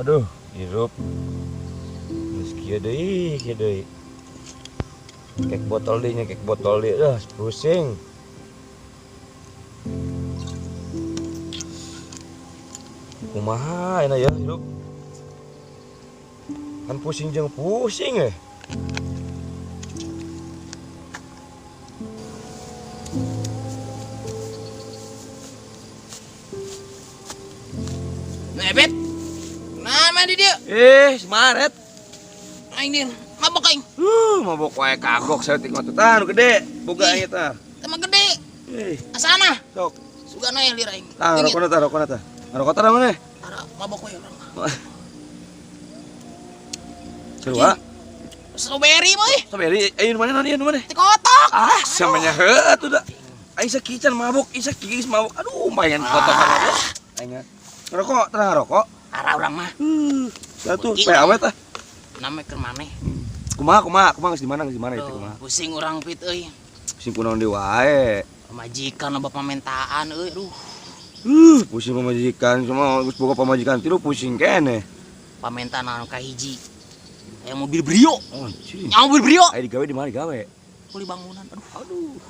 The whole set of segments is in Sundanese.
Aduh, hirup. Geus kieu deui, kieu deui. Kek botol deui nya, kek botol deui. Dah, pusing. Kumaha enak ya hirup. Kan pusing jeung pusing eh. Nah, Ebet. Nah, mana dia? Eh, semaret. Aing dia mabok aing. Mabok wae kagok saeutik mah tah nu gede. Boga aing tah. Tah gede. Eh, Asana. Sok. Sugana ya lir aing. Tah rokona tah rokona tah. Rokok tah mana? Tara mabok wae urang mah. Seru ah. Strawberry mah euy. Strawberry ayo nu mana nu mana? Teh kotok. Ah, samanya heuh atuh da. Aing sakican mabok, isa kigis mabok. Aduh, mayan kotokan mabok. Aing ngerokok, tah rokok. Arah urang mah. Satu, PAW tah. Name keur maneh. Kumaha kumaha kumaha geus di mana itu kumaha. Pusing urang pit euy. Pusing kunaon deui wae. Pamajikan loba pamentaan euy, aduh. Pusing pamajikan semua geus boga pamajikan tilu pusing keneh. Pamentaan anu kahiji. Aya mobil Brio. Oh, anjing. Nya mobil Brio. Aya digawe di mana digawe? Kuli bangunan. Aduh, aduh.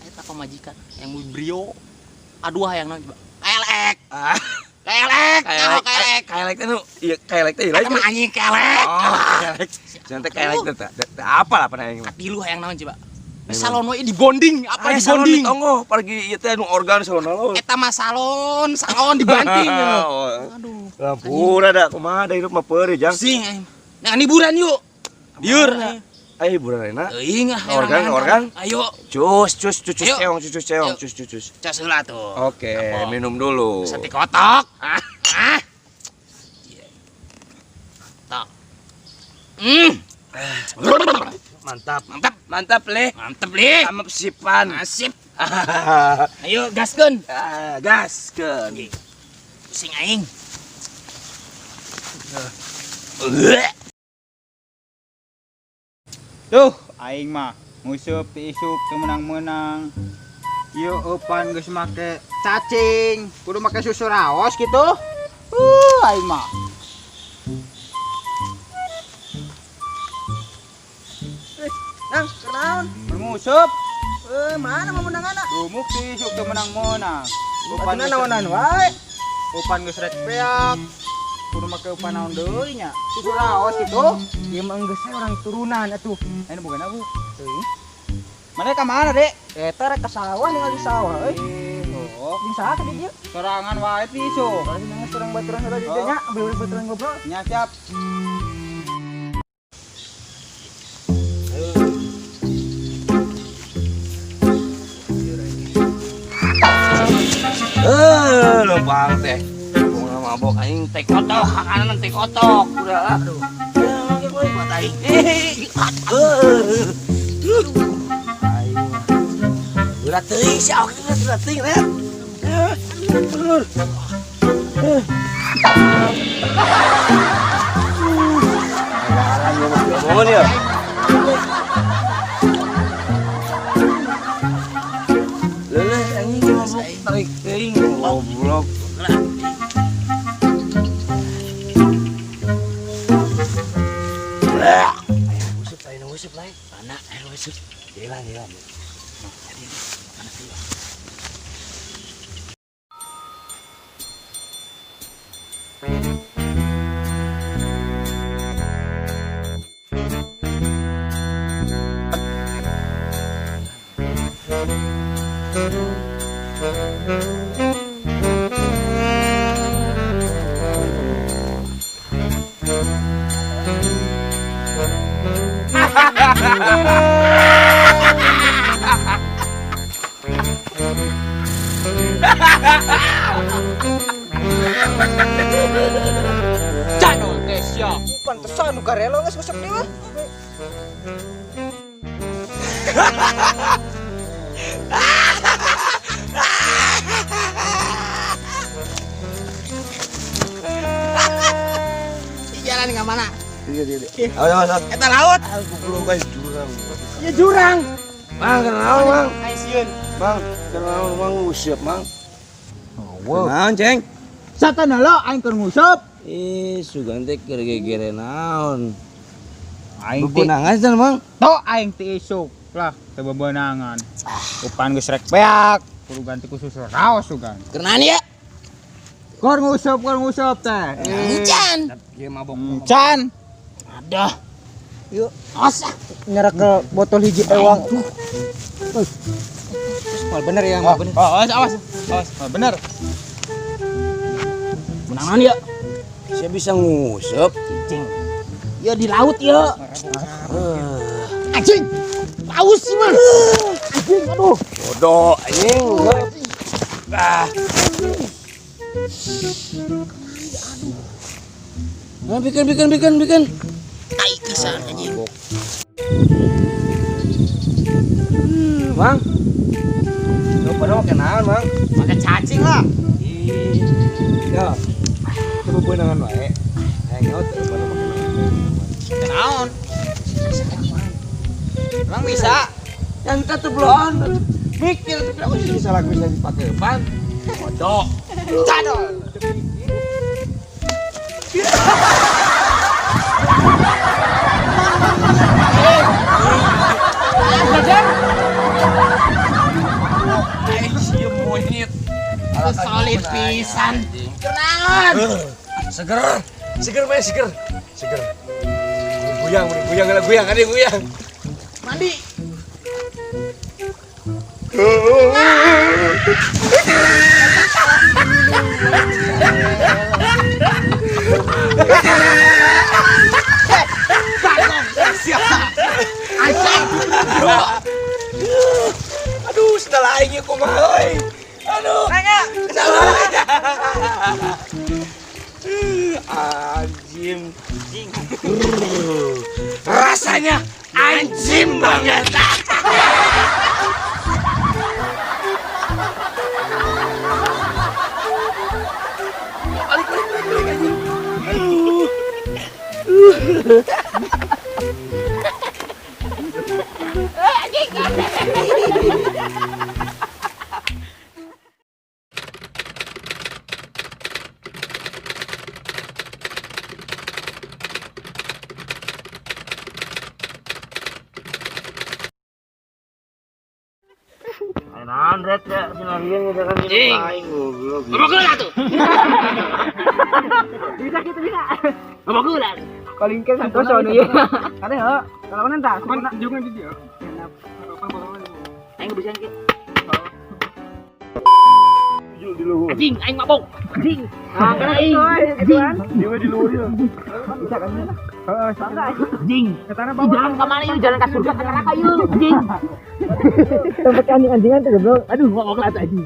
Eta pamajikan yang mobil Brio. Aduh hayang naon coba. KLX. Ah. KLX, KLX. KLX teh nu ieu KLX teh lain. Eta mah anjing KLX. Oh, KLX. Jangan teh KLX teh teh apa lah pada aing mah. Katilu hayang naon coba. Salon we di bonding, apa di salon bonding? di tonggoh, pergi ieu teh nu organ salon alon. Eta mah salon, salon dibanting. Aduh. Lampura da kumaha da hirup mah peurih jang. Pusing aing. Nah, hiburan yuk. Diur. Ayo hiburan ayeuna. Teuing ah. Organ, organ. Ayo. Cus, cus, cus, ceong, cus, ceong, cus, cus. Cas heula tuh. Oke, minum dulu. Sate kotok. Ah. Ah. Tok. Mantap. Mantap. Mantap, Le. Mantap, Le. Sama sipan. Asip. Ayo gaskeun. Ah, gaskeun. Pusing aing. Duh, aing mah nguseup ti isuk teu menang-menang. Ieu eupan geus make cacing, kudu make susu raos gitu. Aing mah. Nang, kunaon? Nguseup. Mana mau menangan? Dumuk ti isuk teu menang-menang. Eupan geus naonan wae. Eupan geus rek peak. Kudu make eupan naon deui nya? Susu raos gitu. Ieu mah geus orang turunan atuh. Ayeuna boga na, Bu? Teuing. Mana ka mana, Dek? Eta rek ka sawah ningali sawah euy. Oh, jeung saha ka dieu? Sorangan wae ti isuk. Sorangan surang baturan heula di dieu nya, ambil baturan ngobrol. Nya siap. Lempang teh. Mabok aing teh kotok, hakanan teh kotok. Udah aduh. Buat aing. Aing. Udah teuing si awak teh udah teuing ret. Bener. Bangun ya. Leleh anjing mabok tarik teuing goblok. Ayo usep lain. Mana ayo usep. Jalan jalan. Mana sih? Cano teh sia. Pantesan nu karelo geus nguseup deui. Di jalan ka mana? Iya iya. Ayo ayo. Eta laut. Aku belum guys jurang. Ya jurang. Mang kenal mang. Aing sieun. Mang kenal mang useup mang. Oh, Naon ceng? Satan heula aing keur nguseup. Ih, sugan teh keur gegere naon. Aing ti Bebenangan cenah, Mang. to aing ti isuk lah teu bebenangan. Upan geus rek beak, kudu ganti ku susu raos sugan. Kerenaan ya? Kor nguseup teh. Encan. Ieu mabok. Can. Aduh. Yuk. Awas ah. Nyerah ke botol hiji ewang. Mal bener ya, mal bener. Oh, awas awas. Awas, oh, bener. Menangan ya? Saya bisa nguseup. Cing. Ya di laut ya. Anjing. Paus sih mah. Anjing, aduh. Bodoh anjing. Ah. Nah, bikin bikin bikin bikin. Tai pisan anjing. Mang. Lu pada make naon, Mang? Make cacing lah. Ih. Ya. Teu bebenangan wae. Hayang nyaho teu pada make naon. Naon? Emang bisa? Yang kita teu beloan. Mikir teu aku bisa lagu bisa dipake pan. Bodoh. Cadol. Sieu monyet. Solid pisan. Kerenaan. Seger. Seger bae seger. Seger. Guyang, guyang, guyang, ada guyang. Mandi. Aduh, setelah aing kumaha euy. Aduh. Salah. Anjing. Rasanya anjing banget. Balik, balik, balik, balik, anjing. Aduh. Naon ret ya sinarian gitu kan aing goblok. Mabok gula tuh. Bisa gitu bisa. Mabok gula. Paling kan santoso nih. Kade heuh. Kalau mana tah? Kan juga di dia. Aing bisa ki. Di luhur. Anjing, aing mabok. Anjing. Ah, aing. Dia di luhur ya. Bisa kan? Heeh, Anjing. Jalan ke mana yuk? Jalan ke surga ke neraka yuk. Anjing. Tempat anjing-anjingan tuh goblok. Aduh, mabok lah tuh anjing.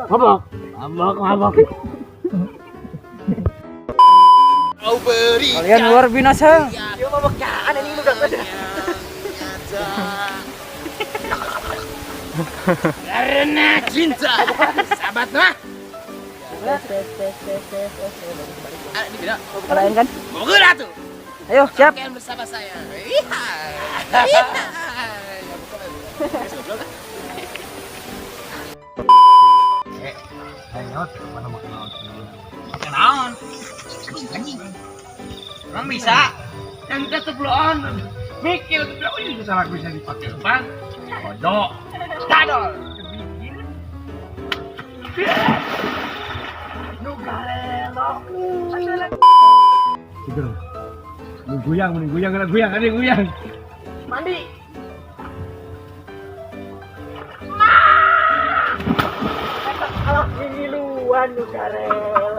Mabok. Mabok, mabok. Kau beri. Kalian luar binasa. Yo mabokan anjing udah ada. Karena cinta. Sahabat mah. Tes tes tes tes tes. Ah, ini beda. Kalian kan? Mabok gula tuh. Ayo, siap. Kalian bersama saya. Iya. Hayang nyaho teu pada make naon. Naon? Emang bisa? Yang kita teu beloan. Mikir teu aku bisa lagu bisa dipake pan. Bodoh. Cadol. Seger. Goyang, goyang, goyang, ada goyang. Mandi. Alah ngiluan nu karelo.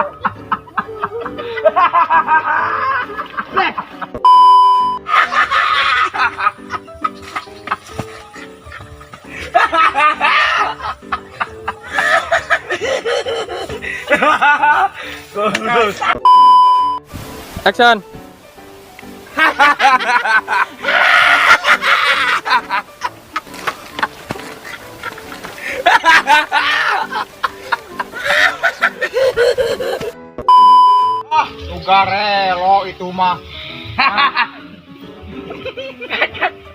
Action. Ah, sugarelo itu mah.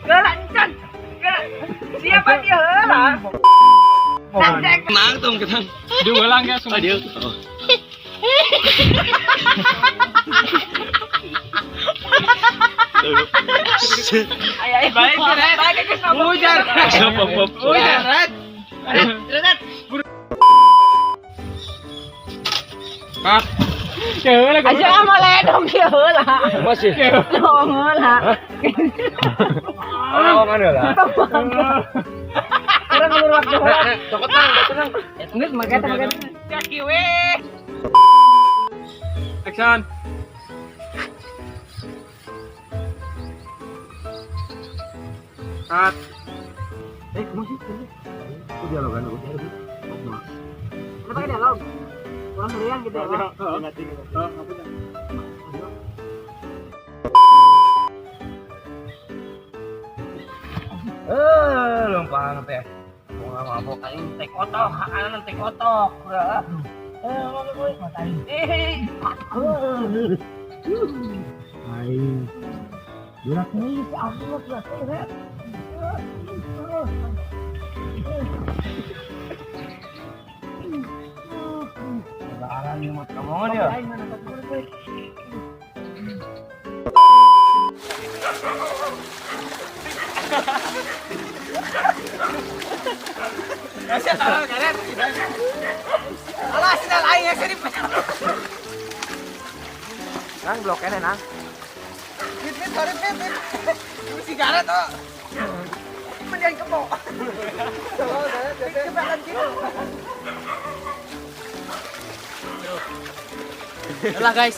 Gerak encan. Gerak. Siapa dia heula? Tenang, tong, tenang. Dia ulang ya semua. Dia. Baik, hujan. Hujan, Red. Kak. Aja mau ledong ya heula. Masih. Dong heula. Oh, mana lah? Kurang ngulur waktu heula. Cokot nang, tenang. Geus make eta make. Kaki we. Action. Cut. Masih. Itu dialogan dulu. Kenapa pakai dialog? Kurang meriang gitu ya. Lumpang teh. Mau nggak mabok aing teh kotok, hakanan teh kotok. Aing. Berak nih, si Abdul berak nih. Lebaran nih mau kamu ya. Alah, sidal aing ya sini. Nang bloknya nang. Fit, fit, sorry, fit, fit. Ini sigaret tuh. Mending kebo. Kebakan gitu. Udah guys.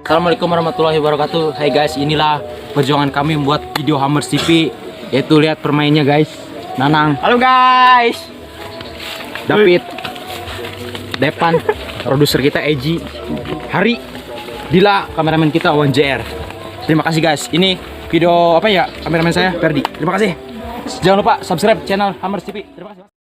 Assalamualaikum warahmatullahi wabarakatuh. Hai guys, inilah perjuangan kami membuat video Hammers TV. Yaitu lihat permainnya guys. Nanang, Halo guys. David, Depan, produser kita Eji, Hari, Dila, kameramen kita Wan JR. Terima kasih guys. Ini video apa ya kameramen saya Ferdi. Terima kasih. Jangan lupa subscribe channel Hammers TV. Terima kasih.